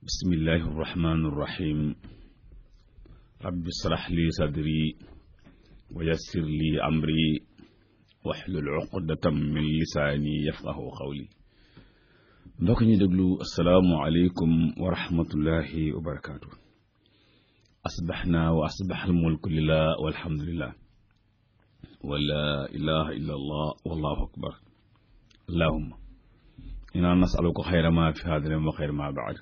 bismillahi irrahmani irrahim rabbi israh li sadri wa yassir li amri wahlul uqdatam min lisaani yafqahu qawli. mbokk ñu déglu asalaamu aleykum wa rahmatullahi wa barakaatu. asbaxna wa asbaxa almulku lillah walhamdulillah wa la ilaha illa allah wallahu akbar. allahumma inna nasaluka xayra ma fi hada al-yawm wa xayra ma ba'd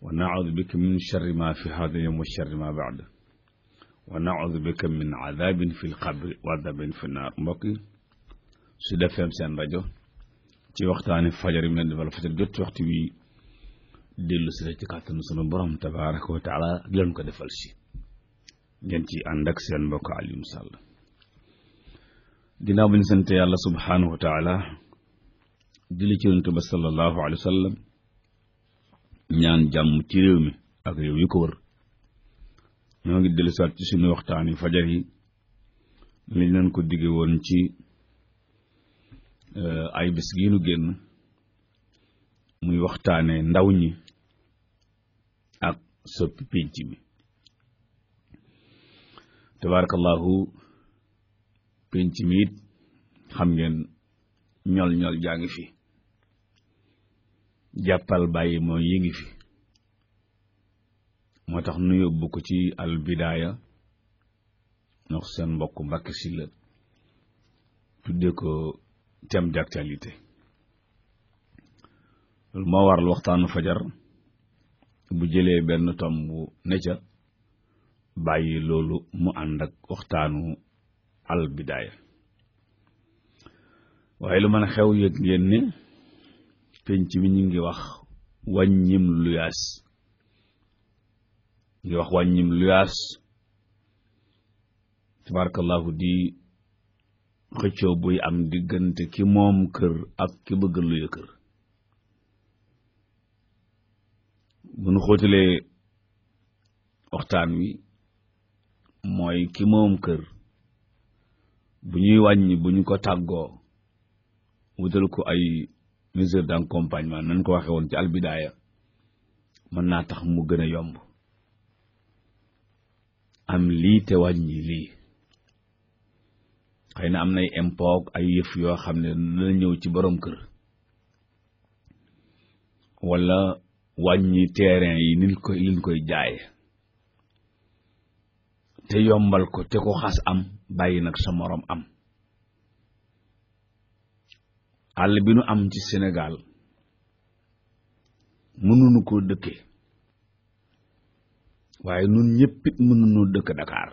wa naudu bika min sharri ma fi hada al-yawm wa sharri ma ba'd wa naudu bika min adabin fi l-qabri wa adabin fi naar. mbokk yi Sud FM seen rajo ci waxtaani fajar yi mel wala fajar jot ci waxtu wi dellu si ci kàttanu sunu borom tabaraka wa taala di leen ko defal si ngeen ci ànd ak seen mbokk Alioune Sall. ginnaaw bi ñu sant yàlla subhanahu wa taala julli ci Yonent ba sallallahu alayhi wa sallam ñaan jàmm ci réew mi ak réew yu ko wër, ñoo ngi dellu siwaat ci suñu waxtaani fajar yi liñ leen ko digge woon ci ay bés gi nu génn, muy waxtaane ndaw ñi ak soppi pénc mi. tabarakallahu pénc mi it xam ngeen ñol jaa ngi fi, jàppal bàyyi mooy yi ngi fi. moo tax nu yóbbu ko ci al bidaaya ndax seen mbokk Mbàkke Sylla tudde ko thème d'actualité. loolu moo waral waxtaanu fajar bu jëlee benn tomb bu ne ca bàyyi loolu mu ànd ak waxtaanu al bidaaya. waaye lu mën a xew yëg ngeen ne penc mi ñu ngi wax wàññim luyaas, ngi wax wàññim luyaas tabarakallahu, di xëccoo buy am diggante ki moom kër ak ki bëgg luye kër. bu nu xóotalee waxtaan wi mooy ki moom kër bu ñuy wàññi, bu ñu ko tàggoo wutal ko ay mesures d'accompagnement nañ ko waxe woon ci albidaaya, mën naa tax mu gën a yomb am lii te wàññi lii. xëy na am nay impôt ay yëf yoo xam ne dana ñëw ci borom kër, wala wàññi terrain yi liñ koy jaaye te yombal ko te ko xas am bàyyi nag sa moroom am. àll bi nu am ci Sénégal mënuñu koo dëkke, waaye nun ñëppit mënuñoo dëkk Dakar.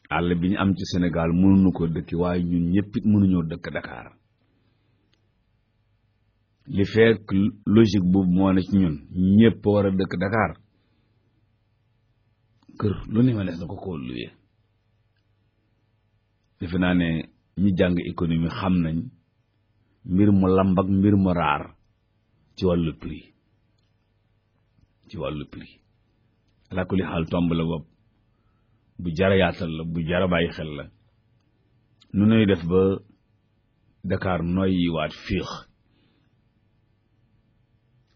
àll bi ñu am ci Sénégal mënuñu koo dëkke, waaye ñun ñëppit mënuñoo dëkk Dakar. li fekk logique boobu moo ne ci ñun ñëpp war a dëkk Dakar, kër lu ne ma des na ko koo luye. defe naa ne ñi jàng économie xam nañ mbir mu lamb ak mbir mu raar ci wàllu prix. ala kulli xaal tomb la bopp bu jara yaatal la, bu jara bàyyi xel la. nu nuy def ba Dakar nooy yi waat fiix,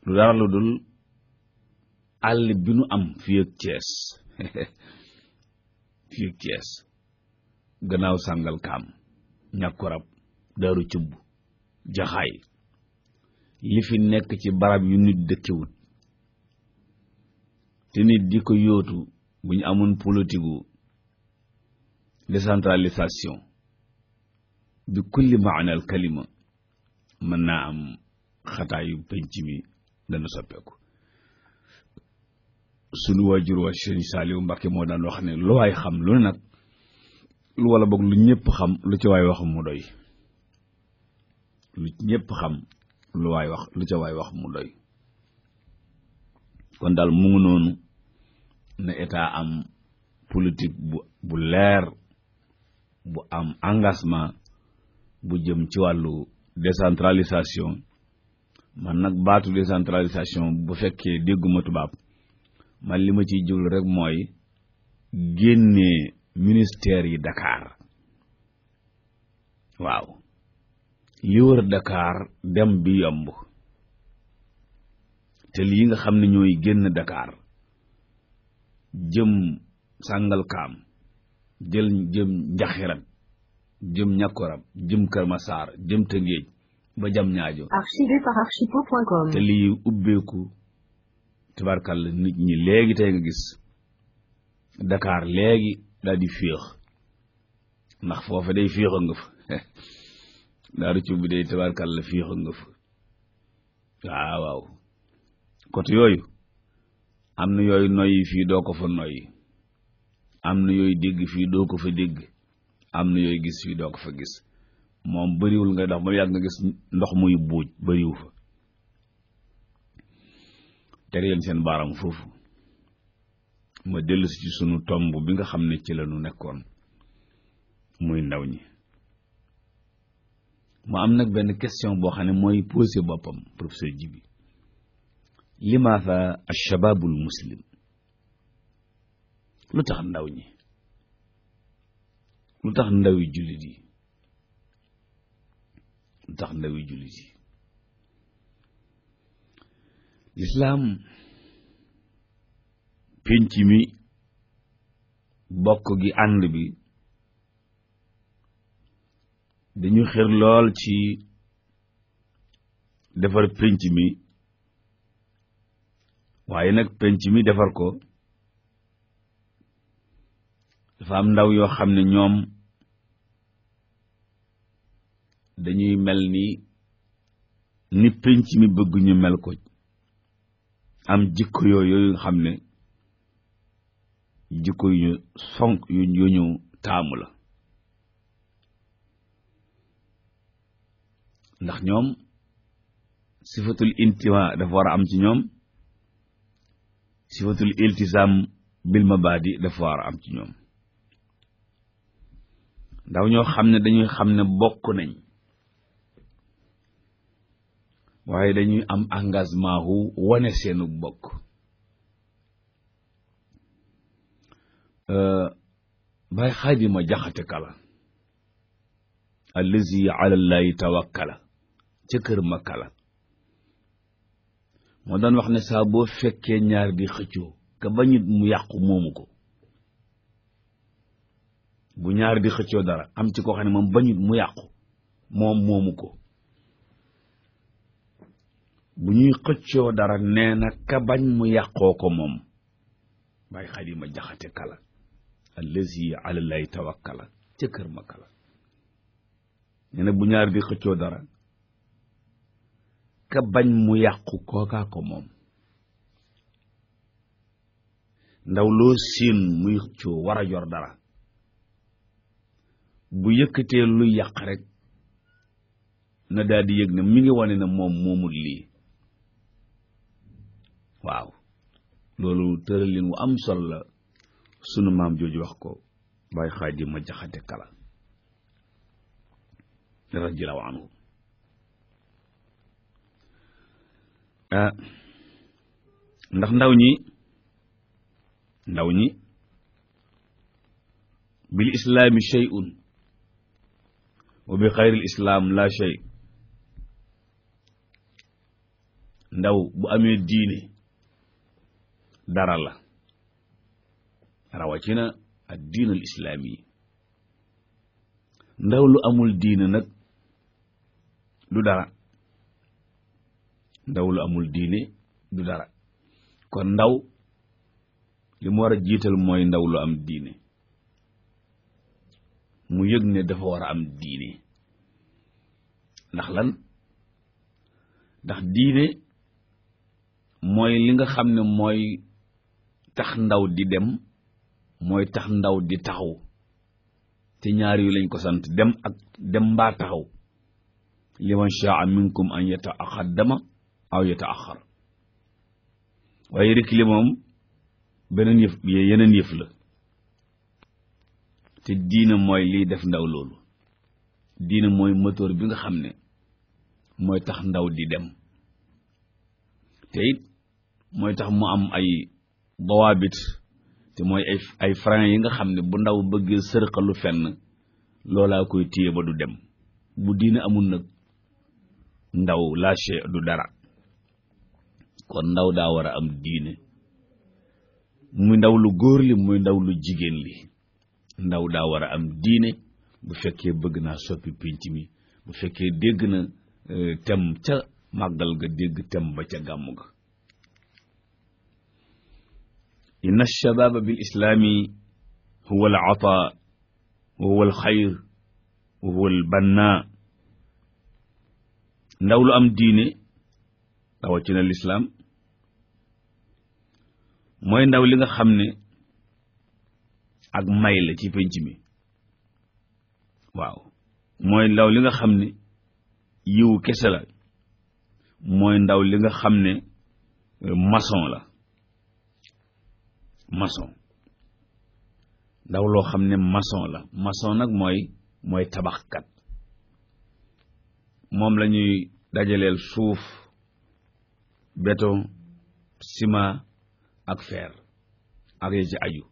lu dara lu dul àll bi nu am fii ak Thiès gannaaw sàngal kaam, ñàkku rab, daaru cubb, jaxaay, li fi nekk ci barab yu nit dëkkewut te nit di ko yóotu. bu ñu amoon politique gu décentralisation bi kulli maanal kalima, mën naa am xataayu penc mi dana soppeeku. sunu waajur wa Sëriñ Saaliw Mbàkke moo daan wax ne lu waay xam lu ne nag, lu wala boog lu ñëpp xam lu ci waay wax mu doy. lu ñëpp xam lu ca waay wax mu doy. kon daal mu ngi noonu na état am politique bu leer, bu am engagement bu jëm ci wàllu décentralisation. man nag baatu décentralisation bu fekkee dégguma tubaab, man li ma ciy jublu rek mooy génnee ministère yi Dakar. waaw li wër Dakar dem bi yomb, tëli yi nga xam ne ñooy génn Dakar jëm Sàngalkaam jëm Njaxirat jëm Ñakkorab jëm Kër Masaar jëm Tëngéej ba jam ñaajo archivé par archipo.com tëli yi ubbeeku tabarkàlla nit ñi léegi tey nga gis Dakar léegi daal di féex ndax foofa day féexa nga fa daaru ci bi day tabarkàlla féexa nga fa waaw côté yooyu am na yooyu noyyi fii doo ko fa noyyi am na yooyu dégg fii doo ko fa dégg am na yooyu gis fii doo ko fa gis moom bëriwul nga dox ba yàgg nga gis ndox muy buuj bëriwu fa teg leen seen baaram foofu ma dellusi ci sunu tomb bi nga xam ne ci la nu nekkoon muy ndaw ñi mu am nag benn question boo xam ne mooy posé boppam professeur Djibi limaatha alshababul muslim lu tax ndaw ñi lu tax ndawi jullit yi lu tax ndawi jullit yi lislaam pénc mi bokk gi ànd bi dañu xër lool ci defar pénc mi waaye nag pénc mi defar ko dafa am ndaw yoo xam ne ñoom dañuy mel ni pénc mi bëgg ñu mel ko am jikko yooyu nga xam ne jikko yu fonk yu ñu taamu la ndax ñoom sifatul intima dafa war a am ci ñoom sifatul iltisam bil mabadi dafa war a am ci ñoom ndaw ñoo xam ne dañuy xam ne bokk nañ waaye dañuy am engagement wu wane seenu bokk Baay Xaadima Jaxate Kala allazi ala llahi tawakkala ca kër ma kala moo daan wax ne saa boo fekkee ñaar di xëccoo ka bañit mu yàqu moomu ko bu ñaar di xëccoo dara am ci koo xam ne moom bañit mu yàqu moom moomu ko bu ñuy xëccoo dara nee na ka bañ mu yàqoo ko moom Baay Xaadima Jaxate Kala allazi ala llahi tawakkala ca kër ma kala nee na bu ñaar di xëccoo dara ka bañ mu yàqu kookaa ko moom ndaw loo siin muy xëccoo war a jor dara bu yëkkatee lu yàq rek na daal di yëg ne mi ngi wane ne moom moomul lii waaw loolu tëralin wu am solo la sunu maam jooju wax ko Baay Xaadima Jaxate Kala radiyallahu anhu ndax ndaw ñi bil islaami shay'un wa bi xayril islaam la shay ndaw bu amee diine dara la rawatina ak diinal islaami yi ndaw lu amul diine nag du dara ndaw lu amul diine du dara kon ndaw li mu war a jiital mooy ndaw lu am diine mu yëg ne dafa war a am diine ndax lan ndax diine mooy li nga xam ne mooy tax ndaw di dem mooy tax ndaw di taxaw te ñaar yu lañ ko sant dem mbaa taxaw liman shaa minkum an yataqaddama aw yataaxar waaye rek li moom beneen yeneen yëf la te diina mooy liy def ndaw loolu diina mooy moteur bi nga xam ne mooy tax ndaw di dem te it mooy tax mu am ay dawaabit te mooy ay frein yi nga xam ne bu ndaw bëggee sërxalu fenn loolaa koy téye ba du dem bu diina amul nag ndaw lâché du dara kon ndaw daa war a am diine muy ndaw lu góor li muy ndaw lu jigéen li ndaw daa war a am diine bu fekkee bëgg naa soppi pénc mi bu fekkee dégg na tem ca màggal ga dégg tem ba ca gàmmu ga inna alshababa bil islaami huwa al ata wa huwa al xayr wa huwa al banna ndaw lu am diine rawatina lislaam mooy ndaw li nga xam ne ak may la ci penc mi waaw mooy ndaw li nga xam ne yiwu kese la mooy ndaw li nga xam ne maçon la maçon ndaw loo xam ne maçon la maçon nag mooy tabaxkat moom la ñuy dajaleel suuf béton ciment ak fer ak yi ci aju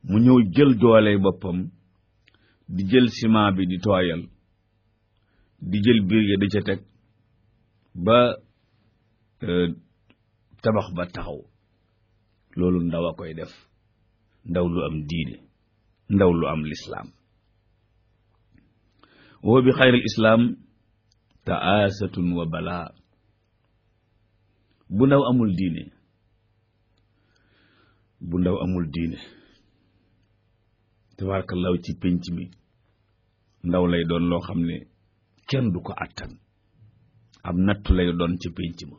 mu ñëw jël doole boppam di jël ciment bi di tooyal di jël biir di ca teg ba tabax ba taxaw loolu ndaw a koy def ndaw lu am diine ndaw lu am lislaam wa bi xayril islaam taasatun wa balaa bu ndaw amul diine tabarakallahu ci pénc mi ndaw lay doon loo xam ne kenn du ko attan ab nattu lay doon ca pénc ma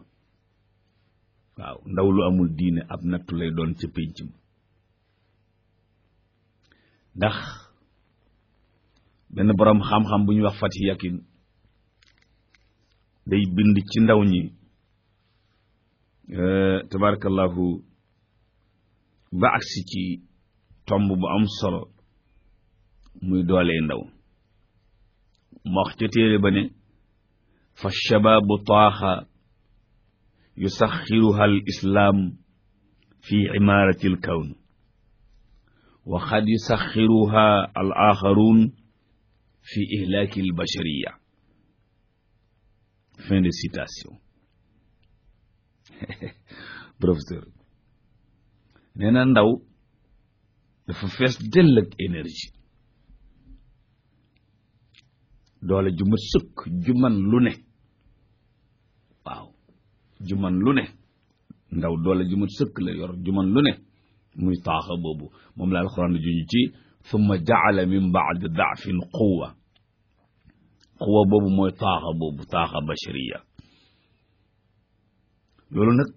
waaw ndaw lu amul diine ab nattu lay doon ca pénc ma ndax benn boroom xam-xam bu ñuy wax Fatih Yakin day bind ci ndaw ñi tabarakallahu ba agsi ci tomb bu am solo muy doolee ndaw ma wax ca téere ba ne fa shababu taaxa yusaxiruha al islaam fi imarati al kawn wa xad yusaxiruha al axarun fi ihlaaki al bashariya fin de citation professeur nee na ndaw dafa fees dell ak énergie doole ju mat sëkk ju man lu ne waaw ju man lu ne ndaw doole ju mat sëkk la yor ju man lu ne muy taaxa boobu moom la alxuraan juñu ci summa jaala min baadi daafin quwa boobu mooy taaxa boobu taaxa bashariya loolu nag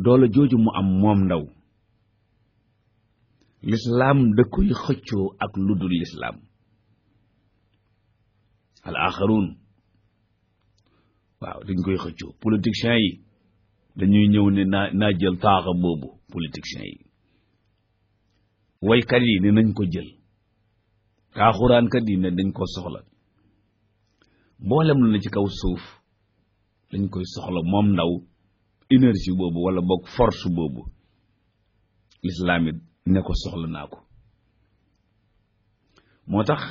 doole jooju mu am moom ndaw lislaam da koy xëccoo ak lu dul lislaam al axaruun waaw dañ koy xëccoo politiciens yi dañuy ñëw ne naa jël taaxa boobu politiciens yi waykat yi ne nañ ko jël taaxuraankat yi ne dañ ko soxla mboolem lu ne ci kaw suuf dañ koy soxla moom ndaw énergie boobu wala boog force boobu lislaam it ne ko soxla naa ko moo tax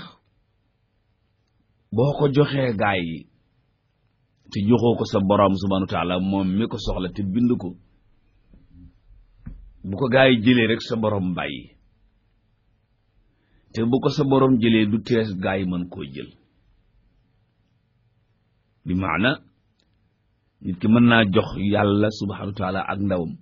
boo ko joxee gaay yi te joxoo ko sa borom subhanahu wa taala moom mi ko soxla te bind ko bu ko gaay yi jëlee rek sa borom bàyyi te bu ko sa borom jëlee du tees gaay yi mën koo jël bi maana nit ki mën naa jox yàlla subhanahu wa taala ak ndawam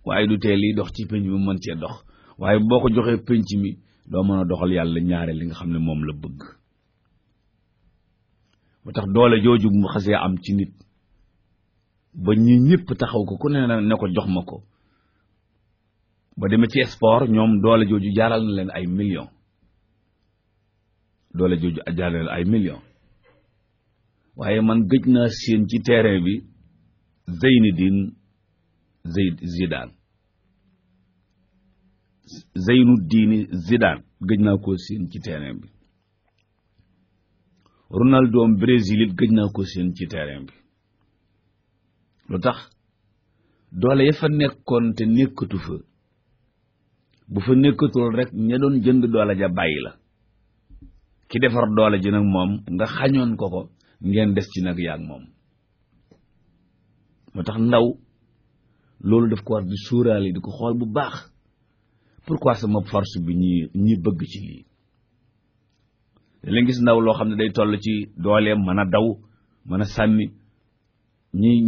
waaye du tee liy dox ci penc mi mën cee dox waaye boo ko joxee penc mi doo mën a doxal yàlla ñaare li nga xam ne moom la bëgg ba tax doole jooju mu xasee am ci nit ba ñi ñëpp taxaw ko ku ne ko jox ma ko ba demee ci sport ñoom doole jooju jaaral na leen ay millions waaye man gëj naa seen ci terrain bi Zeynuddin Zidane gëj naa ko seen ci terrain bi Ronaldo Brésil it gëj naa ko seen ci terrain bi lu tax doole ya fa nekkoon te nekkatu fa bu fa nekkatul rek ña doon jënd doole ja bàyyi la ki defar doole ji nag moom nga xañoon ko ngeen des ci nag yaag moom moo tax ndaw loolu daf ko war di suuraale di ko xool bu baax pourquoi sama force bi ñi bëgg ci lii léegi gis ndaw loo xam ne day toll ci dooleem mën a daw mën a sànni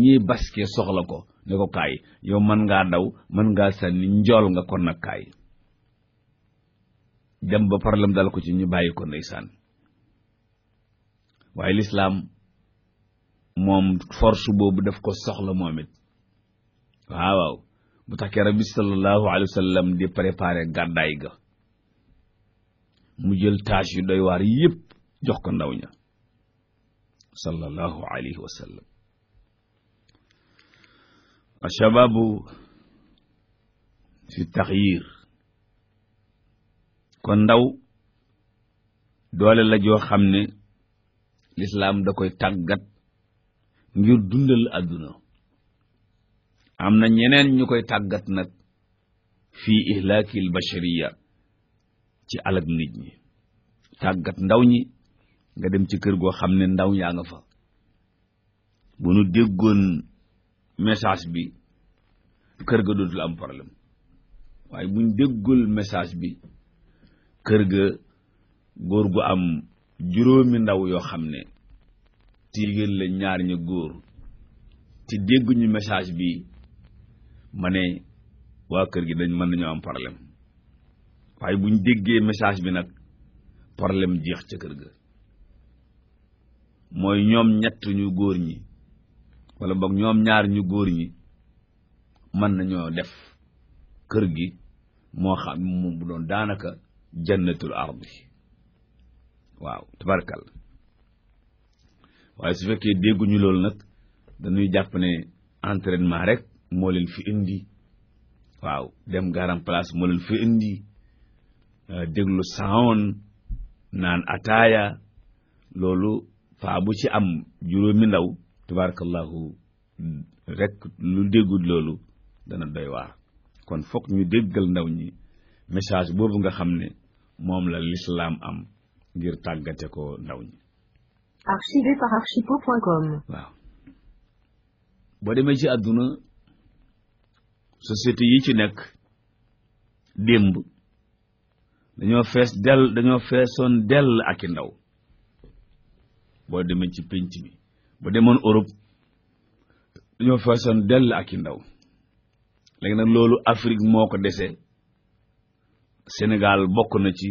ñi baske soxla ko ne ko kaay yow mën ngaa daw mën ngaa sànni njool nga kon nag kaay dem ba problème dal ko ci ñu bàyyi ko ndeysaan waaye lislaam moom force boobu daf ko soxla moom it waaw bu tax keroog bi sallallahu alayhi wa sallam di préparer gàddaay ga mu jël tâche yu doy waar yépp jox ko ndaw ña sallallahu alayhi wa sallam ashababu fi taxyir kon ndaw doole la joo xam ne lislaam da koy tàggat ngir dundal àdduna am na ñeneen ñu koy tàggat nag fii ihlaakil bashariya ci alag nit ñi tàggat ndaw ñi nga dem ci kër goo xam ne ndaw yaa nga fa bu nu déggoon message bi kër ga dootul am problème waaye buñ déggul message bi kër ga góor gu am juróomi ndaw yoo xam ne jigéen la ñaar ña góor te dégguñu message bi ma ne waa kër gi dañ mën nañoo am problème waaye buñ déggee message bi nag problème jeex ca kër ga mooy ñoom ñett ñu góor ñi wala boog ñoom ñaar ñu góor ñi mën nañoo def kër gi moo xam mu bu doon daanaka jannatul ardi waaw tabarkal waaye su fekkee dégguñu loolu nag dañuy jàpp ne entraînement rek moo leen fi indi waaw dem garam place moo leen fi indi déglu sound naan ataaya loolu faa bu ci am juróomi ndaw tabarakallahu rek lu déggul loolu dana doy waar kon fokk ñu déggal ndaw ñi message boobu nga xam ne moom la l'islam am ngir tàggate ko ndaw ñi archivé par archipo.com waaw boo demee ci àdduna société yi ci nekk démb dañoo feesoon dell ak i ndaw boo demee ci pénc mi boo demoon Europe dañoo feesoon dell ak i ndaw léegi nag loolu Afrique moo ko dese Sénégal bokk na ci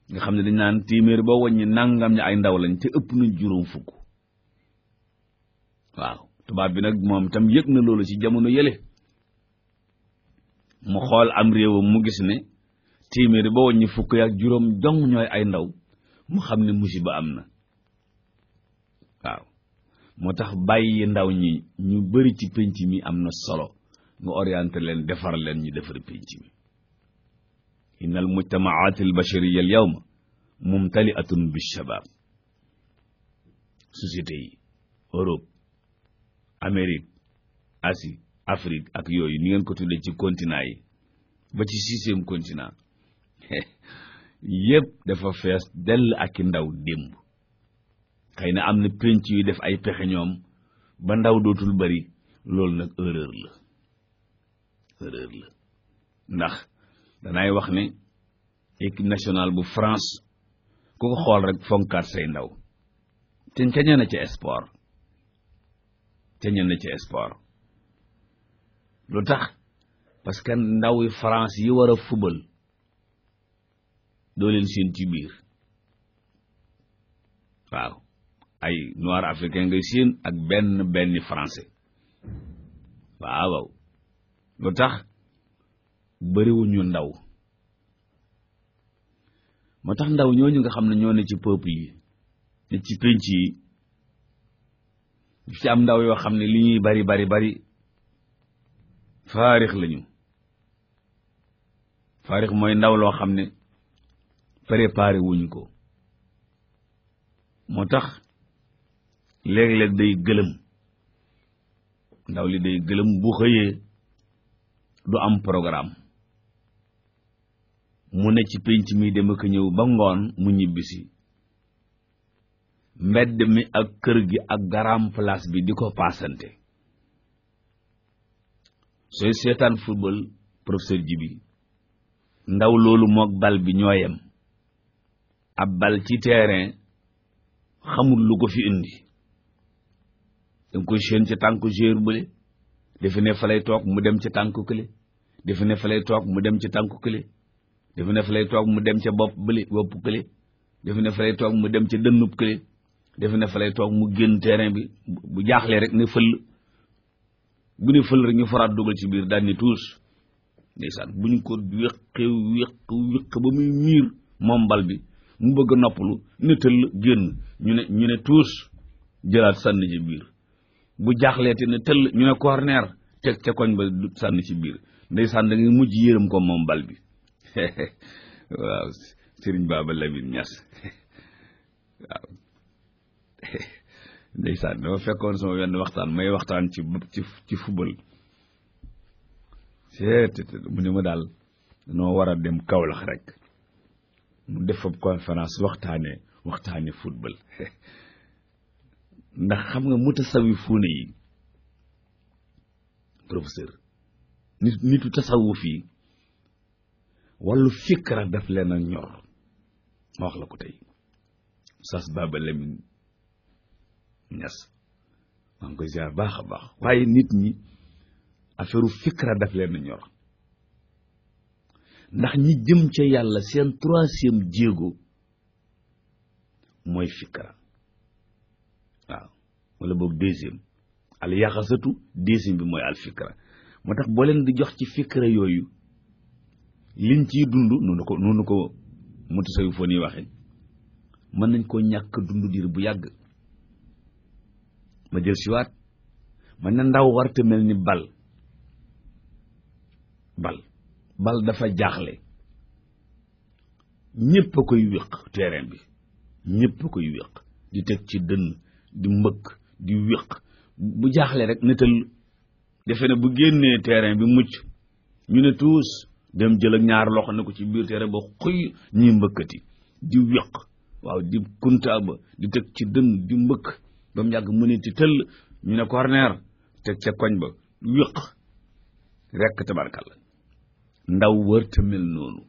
nga xam ne dañ naan téeméer boo wàññi nangam ñi ay ndaw lañ te ëpp na juróom fukk waaw tubaab bi nag moom itam yëg na loolu ci jamono yële mu xool am réewam mu gis ne téeméer boo wàññi fukk ak juróom dong ñooy ay ndaw mu xam ne musiba am na waaw moo tax bàyyi ndaw ñi ñu bari ci pénc mi am na solo nga orienté leen defar leen ñu defar pénc mi inna al mujtamaat al bashariya al yawma mumtali'atun bi shabab société yi Europe Amérique Asie Afrique ak yooyu ni ngeen ko tuddee ci continent yi ba ci 6e continent yépp dafa fees dell ak i ndaw démb xëy na am na penc yu def ay pexe ñoom ba ndaw dootul bari loolu nag erreur la ndax danaay wax ne équipe nationale bu France ku ko xool rek fonkaat say ndaw te cañe na ci sport lu tax parce que ndaw yi France yi war a fubal doo leen seen ci biir waaw ay noir africain ngay seen ak benn français waaw lu tax bariwuñu ndaw moo tax ndaw ñooñu nga xam ne ñoo ne ci peuple yi ne ci penc yi ci am ndaw yoo xam ne li ñuy bari faarix lañu faarix mooy ndaw loo xam ne préparé wuñ ko moo tax léeg-léeg day gëlëm ndaw li day gëlëm bu xëyee du am programme mu ne ci penc mi dem ak ñëw ba ngoon mu ñibbisi mbedd mi ak kër gi ak garam place bi di ko paasante sooy seetaan football professeur Jibi ndaw loolu moog bal bi ñoo yem ab bal ci terrain xamul lu ko fi indi danga koy séen ca tànku joueur bële defe ne fa lay toog mu dem ca tànku kële defe ne fa lay toog mu dem ca tànku kële defe ne fa lay toog mu dem ca bopp kële defe ne fa lay toog mu dem ca dënnub kële defe ne fa lay toog mu génn terrain bi bu jaaxlee rek ne fëll bu ne fël rek ñu faraat dugal ci biir daal ni tuus ndeysaan bu ñu ko wéq ba muy miir moom bal bi mu bëgg a noppalu ne tëll génn ñu ne tuus jëlaat sànni ci biir bu jaaxleete ne tëll ñu ne corner teg ca koñ ba sànni ci biir ndeysaan da ngay mujj yërëm ko moom bal bi waaw Serigne Baba Lamine Niass waaw ndeysaan dama fekkoon sama wenn waxtaan may waxtaan ci football mu ne ma daal noo war a dem Kaolack rek mu def fab conférence waxtaane football ndax xam nga mutasawifuuna yi professeur nitu tasawuf yi wàllu fikra daf leen a ñor ma wax la ko tey Oustaz Baba Lamine Niass maa ngi koy ziar baax a baax waaye nit ñi affaire fikra daf leen a ñor ndax ñi jëm ca yàlla seen 3e jéego mooy fikra waaw wala boobu 2e al yaxasatu 2e bi mooy al fikra moo tax boo leen di jox ci fikra yooyu liñ ciy dund noonu ko mutasawifoon yi waxe mën nañ koo ñàkk dund diir bu yàgg ma jël siwaat man na ndaw warta mel ni bal dafa jaaxle ñépp a koy wéq terrain bi ñépp a koy wéq di teg ci dënn di mbëkk di wéq bu jaaxle rek netal defe ne bu génnee terrain bi mucc ñu ne tuus dem jël ak ñaar loxo ne ko ci biir terrain ba xuy ñi mbëkkati di wéq waaw di kuntaaba di teg ci dënn di mbëkk ba mu yàgg mu ne ci tëll ñu ne corner teg ca koñ ba wéq rekk tabarkalla ndaw wërta mel noonu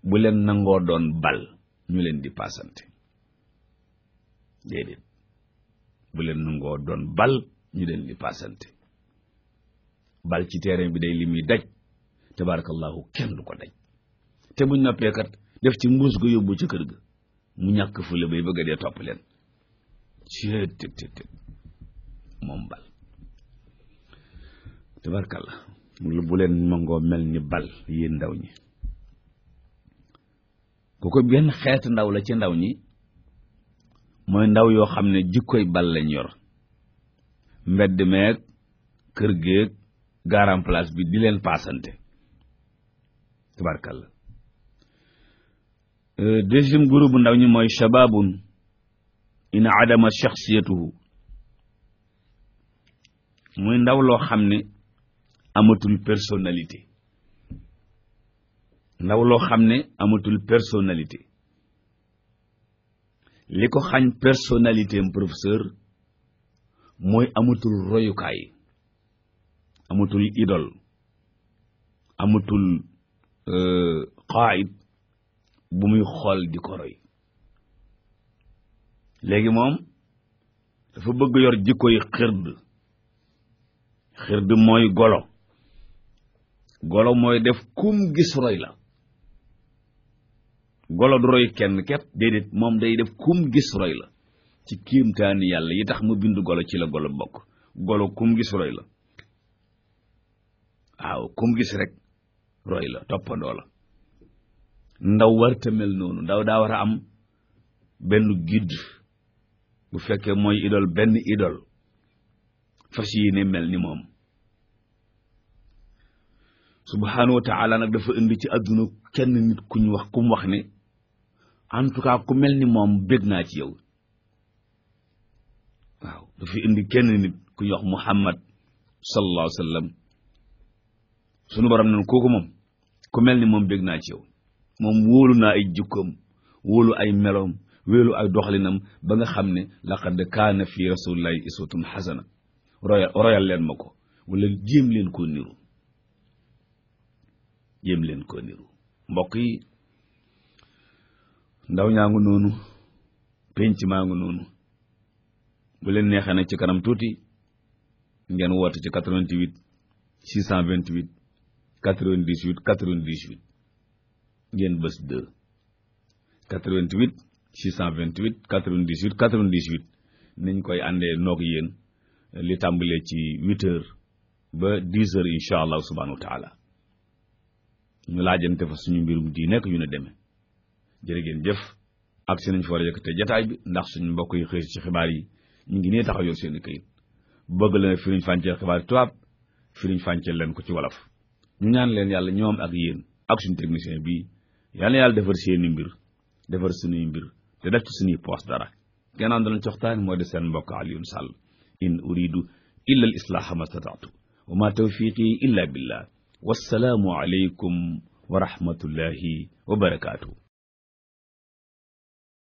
bu leen nangoo doon bal ñu leen di paasante déedéet bu leen nangoo doon bal ñu leen di paasante bal ci terrain bi day li muy daj tabarakallahu kenn du ko daj te buñ noppee kat def ci mbuus ga yóbbu ci kër ga mu ñàkk fule bay bëgg a dee topp leen ceet moom bal tabarakallah bu leen mangoo mel ni bal yéen ndaw ñi ku ko benn xeet ndaw la ci ndaw ñi mooy ndaw yoo xam ne jikkoy bal lañ yor mbedd meeg kër géeg garam place bi di leen paasante tabarkalla 2e groupe bu ndaw ñi mooy shababun in adama shakhsiyatuhu muy ndaw loo xam ne amatul personnalité li ko xañ personnalité am professeur mooy amatul royukaay amatul idole amatul qaid bu muy xool di ko roy léegi moom dafa bëgg yor jikkoy xird mooy golo mooy def kum gis roy la golo du roy kenn képp déedéet moom day def kum gis roy la ci kéemtaani yàlla yi tax mu bind golo ci la golo bokk golo kum gis roy la waaw kum gis rek roy la toppandoo la ndaw warta mel noonu ndaw daa war a am benn guide bu fekkee mooy idole benn idole fas yéene mel ni moom subhanahu wa ta'ala nag dafa indi ci àdduna kenn nit kuñ wax kum wax ne en tout cas ku mel ni moom bég naa ci yow waaw dafa indi kenn nit kuñ wax Muhammad sallallahu alayhi wa sallam sunu borom nan kooku moom ku mel ni moom bég naa ci yow moom wóolu naa ay jikkoom wóolu ay meloom wóolu ay doxalinam ba nga xam ne laqad kaana fi rasulillahi iswatun hasana royal leen ma ko wala jéem leen koo niru mbokk yi ndaw ñaa ngi noonu penc maa ngi noonu bu leen neexee nag ci kanam tuuti ngeen woote ci 88 628 98 98 ngeen bës 2 88 628 98 98 niñ koy àndee noog yéen li tàmbalee ci 8 heures ba 10 heures incha allah subhanahu wa taala ñu laajante fa suñu mbirum diine ak yu ne demee jërë ngeen jëf ak si nañ fa war a yëkkate jataay bi ndax suñu mbokk yi xëy ci xibaar yi ñu ngi nee taxaw yor seen i këyit bëgg la ne firiñ fànceel xibaar yi tubaab firiñ fànceel leen ko ci wolof ñu ñaan leen yàlla ñoom ak yéen ak suñu technicien bii yàlla yàlla defar seeni mbir defar suñuy mbir te def ci suñuy poos dara gannaaw danañ coxtaan moo di seen mbokk Alioune Sall in uridu illa al islaaha ma stataatu wa ma tawfiqi illa billah wassalaamu alaykum wa rahmatullahi wa barakaatuh